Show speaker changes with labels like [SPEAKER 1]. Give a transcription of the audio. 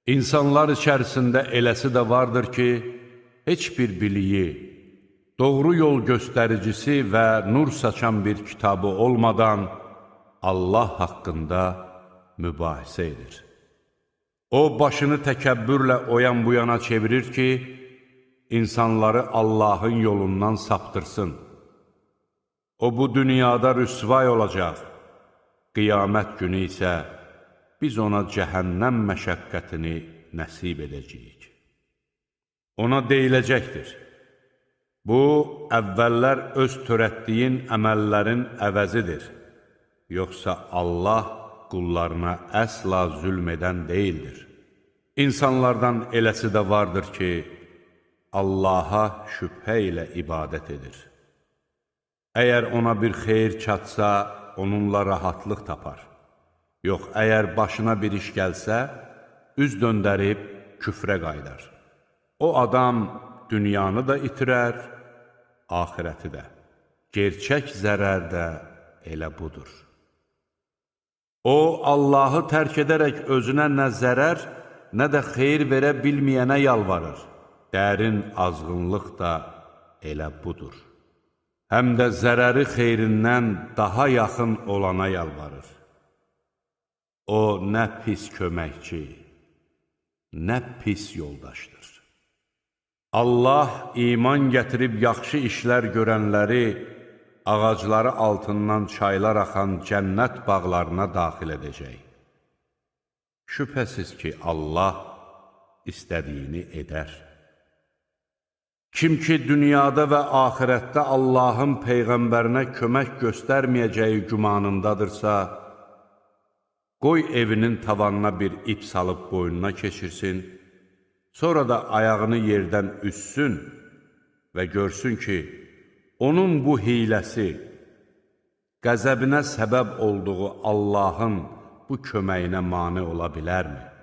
[SPEAKER 1] İnsanlar içərisində eləsi də vardır ki, heç bir biliyi, doğru yol göstəricisi və nur saçan bir kitabı olmadan Allah haqqında mübahisə edir. O, başını təkəbbürlə oyan bu yana çevirir ki, insanları Allahın yolundan saptırsın. O, bu dünyada rüsvay olacaq, qiyamət günü isə biz ona cəhənnəm məşəqqətini nəsib edəcəyik. Ona deyiləcəkdir, bu, əvvəllər öz törətdiyin əməllərin əvəzidir, yoxsa Allah qullarına əsla zülm edən deyildir. İnsanlardan eləsi də vardır ki, Allaha şübhə ilə ibadət edir. Əgər ona bir xeyir çatsa, onunla rahatlıq tapar. Yox, əgər başına bir iş gəlsə, üz döndərib küfrə qayıdar. O adam dünyanı da itirər, axirəti də. Gerçək zərər də elə budur. O, Allahı tərk edərək özünə nə zərər, nə də xeyir verə bilməyənə yalvarır. Dərin azğınlıq da elə budur. Həm də zərəri xeyrindən daha yaxın olana yalvarır. O, nə pis köməkçi, nə pis yoldaşdır. Allah iman gətirib yaxşı işlər görənləri ağacları altından çaylar axan cənnət bağlarına daxil edəcək. Şübhəsiz ki, Allah istədiyini edər. Kim ki, dünyada və axirətdə Allahın Peyğəmbərinə kömək göstərməyəcəyi gümanındadırsa, qoy evinin tavanına bir ip salıb boynuna keçirsin, sonra da ayağını yerdən üssün və görsün ki, onun bu hiləsi, qəzəbinə səbəb olduğu Allahın bu köməyinə mane ola bilərmi?